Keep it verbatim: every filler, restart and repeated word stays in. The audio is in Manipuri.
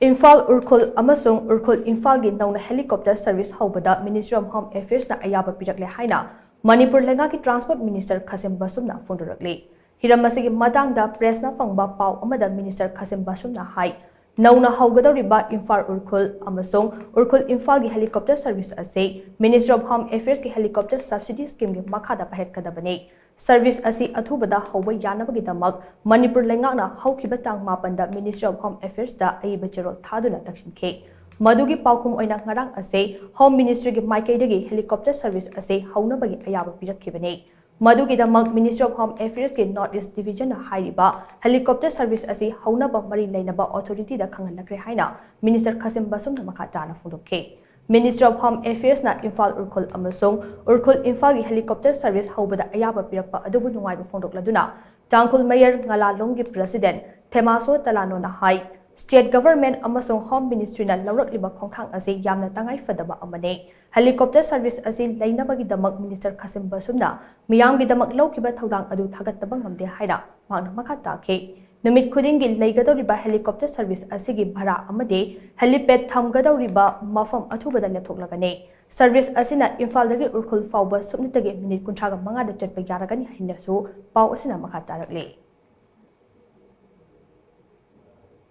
ꯏꯝꯐꯥꯜ ꯎꯔꯈꯨꯜ ꯑꯃꯁꯨꯡ ꯎꯔꯈꯨꯜ ꯏꯝꯐꯥꯜꯒꯤ ꯅꯧꯅ helicopter service ꯍꯧꯕꯗ Ministry of Home Affairsꯅ ꯑꯌꯥꯕ ꯄꯤꯔꯛꯂꯦ ꯍꯥꯏꯅ ꯃꯅꯤꯄꯨꯔ ꯂꯩꯉꯥꯛꯀꯤ Transport Minister ꯈꯥꯁꯤꯝ ꯕꯥꯁꯨꯝꯅ ꯐꯣꯡꯗꯣꯔꯛꯂꯤ꯫ ꯍꯤꯔꯝ ꯑꯁꯤꯒꯤ ꯃꯇꯥꯡꯗ pressꯅ ꯐꯪꯕ ꯄꯥꯎ ꯑꯃꯗ Minister ꯈꯥꯁꯤꯝ ꯕꯥꯁꯨꯝꯅ ꯍꯥꯏ, ꯅꯧꯅ ꯍꯧꯒꯗꯧꯔꯤꯕ ꯏꯝꯐꯥꯜ ꯎꯔꯈꯨꯜ ꯑꯃꯁꯨꯡ ꯎꯔꯈꯨꯜ ꯏꯝꯐꯥꯜꯒꯤ helicopter service ꯑꯁꯤ Ministry of Home Affairsꯀꯤ helicopter subsidy schemeꯒꯤ ꯃꯈꯥꯗ ꯄꯥꯏꯈꯠꯀꯗꯕꯅꯤ꯫ Service ꯑꯁꯤ ꯑꯊꯨꯕꯗ ꯍꯧꯕ ꯌꯥꯅꯕꯒꯤꯗꯃꯛ ꯃꯅꯤꯄꯨꯔ ꯂꯩꯉꯥꯛꯅ ꯍꯧꯈꯤꯕ ꯇꯥꯡ ꯃꯥꯄꯟꯗ Ministry of Home Affairsꯇ ꯑꯏꯕ ꯆꯦꯔꯣꯜ ꯊꯥꯗꯨꯅ ꯇꯛꯁꯤꯟꯈꯤ꯫ ꯃꯗꯨꯒꯤ ꯄꯥꯎꯈꯨꯝ ꯑꯣꯏꯅ ꯉꯔꯥꯡ ꯑꯁꯤ Home Ministryꯒꯤ ꯃꯥꯏꯀꯩꯗꯒꯤ helicopter service ꯑꯁꯤ ꯍꯧꯅꯕꯒꯤ ꯑꯌꯥꯕ ꯄꯤꯔꯛꯈꯤꯕꯅꯤ꯫ ꯃꯗꯨꯒꯤꯗꯃꯛ Ministry of Home Affairsꯀꯤ North East Divisionꯅ ꯍꯥꯏꯔꯤꯕ helicopter service ꯑꯁꯤ ꯍꯧꯅꯕ ꯃꯔꯤ ꯂꯩꯅꯕ authorityꯗ ꯈꯪꯍꯜꯂꯛꯈ꯭ꯔꯦ ꯍꯥꯏꯅ Minister ꯈꯥꯁꯤꯝ ꯕꯥꯁꯨꯝꯅ ꯃꯈꯥ ꯇꯥꯅ ꯐꯣꯡꯗꯣꯛꯈꯤ꯫ Ministry of Home Affairsꯅ Imphal Ukhrul ꯑꯃꯁꯨꯡ ꯎꯔꯈꯨꯜ ꯏꯝꯐꯥꯜꯒꯤ helicopter service ꯍꯧꯕꯗ ꯑꯌꯥꯕ ꯄꯤꯔꯛꯄ ꯑꯗꯨꯕꯨ ꯅꯨꯡꯉꯥꯏꯕ ꯐꯣꯡꯗꯣꯛꯂꯗꯨꯅ ꯇꯥꯡꯈꯨꯜ ꯃꯌꯔ ꯉꯂꯥꯂꯣꯡꯒꯤ President ꯊꯦꯃꯥꯁꯣ ꯇꯂꯥꯅꯣꯅ ꯍꯥꯏ, State Government ꯑꯃꯁꯨꯡ Home Ministryꯅ ꯂꯧꯔꯛꯂꯤꯕ ꯈꯣꯡꯊꯥꯡ ꯑꯁꯤ ꯌꯥꯝꯅ ꯇꯉꯥꯏ ꯐꯗꯕ ꯑꯃꯅꯤ꯫ Helicopter service ꯑꯁꯤ ꯂꯩꯅꯕꯒꯤꯗꯃꯛ Minister ꯈꯥꯁꯤꯝ ꯕꯥꯁꯨꯝꯅ ꯃꯤꯌꯥꯝꯒꯤꯗꯃꯛ ꯂꯧꯈꯤꯕ ꯊꯧꯗꯥꯡ ꯑꯗꯨ ꯊꯥꯒꯠꯇꯕ ꯉꯝꯗꯦ ꯍꯥꯏꯅ ꯃꯍꯥꯛꯅ ꯃꯈꯥ ꯇꯥꯈꯤ꯫ ꯅꯨꯃꯤꯠ ꯈꯨꯗꯤꯡꯒꯤ ꯂꯩꯒꯗꯧꯔꯤꯕ helicopter service ꯑꯁꯤꯒꯤ ꯚꯔꯥ ꯑꯃꯗꯤ helipad ꯊꯝꯒꯗꯧꯔꯤꯕ ꯃꯐꯝ ꯑꯊꯨꯕꯗ ꯂꯦꯞꯊꯣꯛꯂꯒꯅꯤ꯫ Service ꯑꯁꯤꯅ ꯏꯝꯐꯥꯜꯗꯒꯤ ꯎꯔꯈꯨꯜ ꯐꯥꯎꯕ ꯁꯨꯞꯅꯇꯒꯤ ꯃꯤꯅꯤꯠ ꯀꯨꯟꯊ꯭ꯔꯥꯒ ꯃꯉꯥꯗ ꯆꯠꯄ ꯌꯥꯔꯒꯅꯤ ꯍꯥꯏꯅꯁꯨ ꯄꯥꯎ ꯑꯁꯤꯅ ꯃꯈꯥ ꯇꯥꯔꯛꯂꯤ꯫